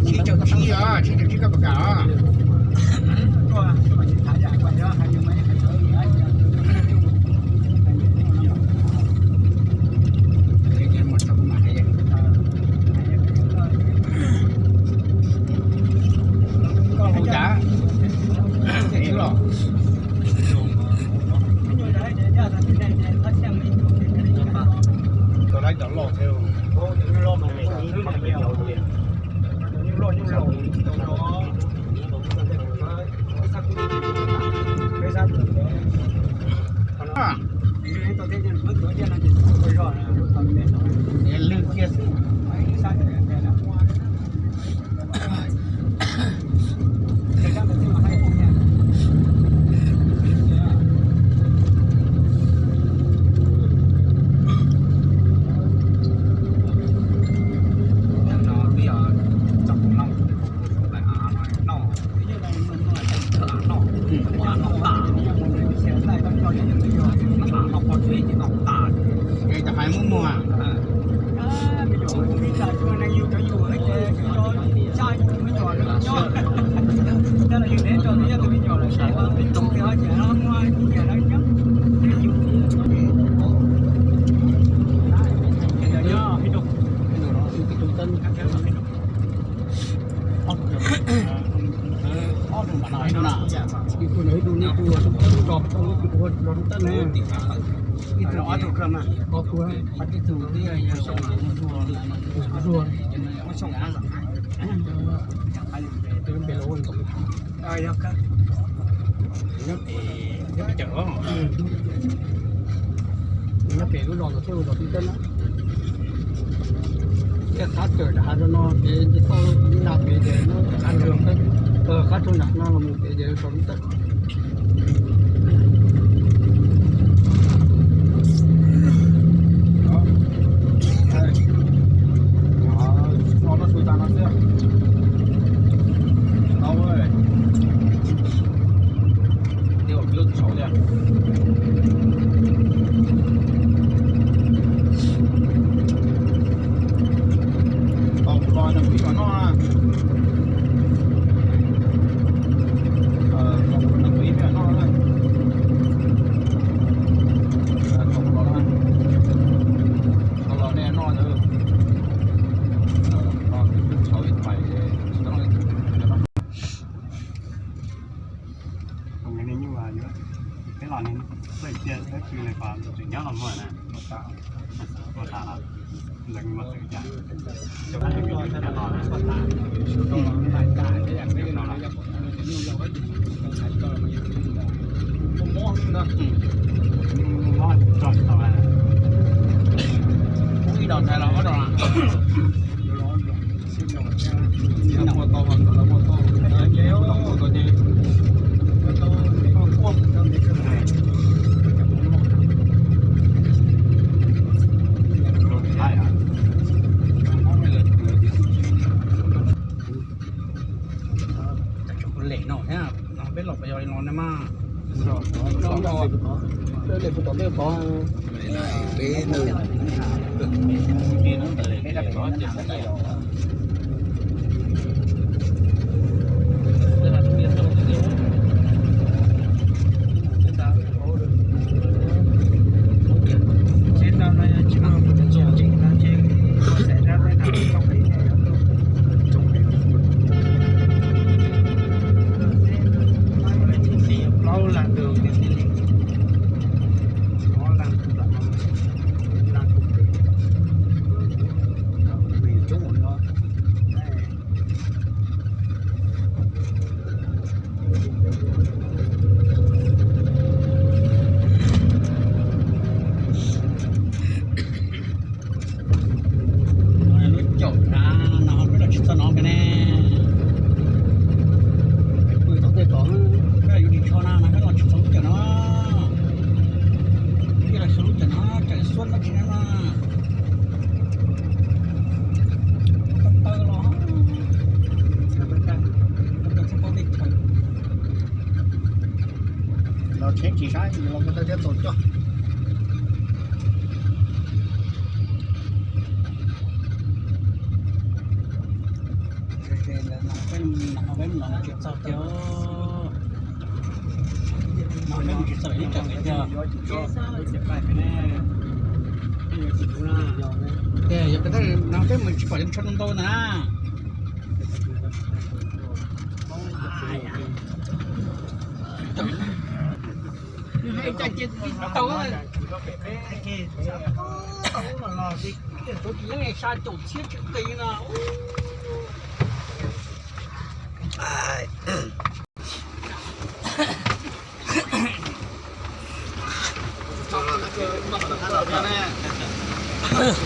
Tsis caum tsib, tsis caum pab kam os. Lwg kiag xwb. Cov hais muaj muag. Ib tug no ib tug, ib tug ua tus ua los tus tawb ne. Ib tug ob tug kawg mas, ob tug, ob tug, tus ua, tus ua, tus ua npe los ua nkaus. Nyob pem, nyob pem cawm, nyob pem lub zos ntawd thiaj ua zos Tib Teb na. Thiaj qab kawm rau hav zoov no ces nce toj ib nta pem ces muab qab rau, qab rau nram no los mus pem ces zos Tib Teb. Tos kuv los nrog kuv ib mam noj na. Tos kuv los nrog kuv ib mam noj na. Tos kuv los na. Tos los nej noj ntawd. Tos kuv tshau ib pais tsis tau noj. Peb los ne, peb cia peb pw ne, peb tseem nyob los muag na. Ua tas los lawv mus txawm cas. Ib dos ntxhais los ob dos. Lem no thiab, no peb los pas yog li no na mas. Lem puas tom peb pov. Plaub laj ntug, ob laj ntug, coob ua li os. Tsis saib los tau thiab txaus coj. Peb tsis txog thiab. Peb tsis txog ib tsam tiag. Yog peb mus tsis pom li tsho ntau ntau na. Tau, tau, tau, sa caum txhiab tsis qis no.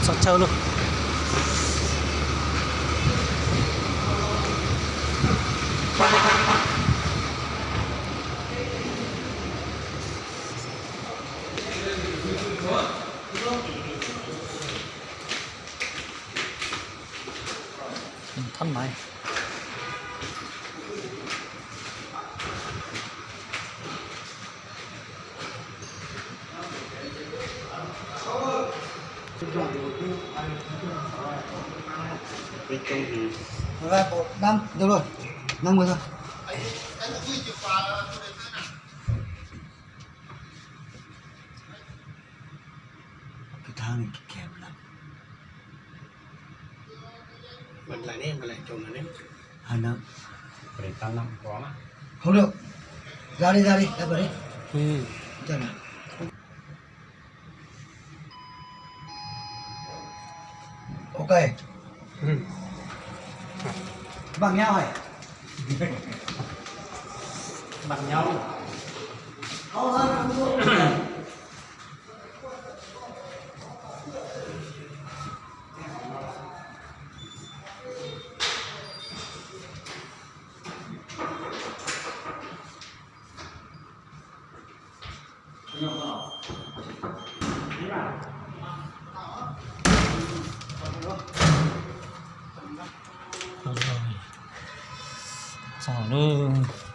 Txog chaw lauj. Thab maiv. Năm đâu rồi? Năm mươi thôi. Cái tháng này kẹo lắm. Bật lại đi, bật lại chỗ này đi. Hai năm. Không được. Ra đi, ra đi, ra bật đi. Ừ. Cho nào. Ok. Ừ. Bằng nhau hả? Bằng nhau. Txog lawm.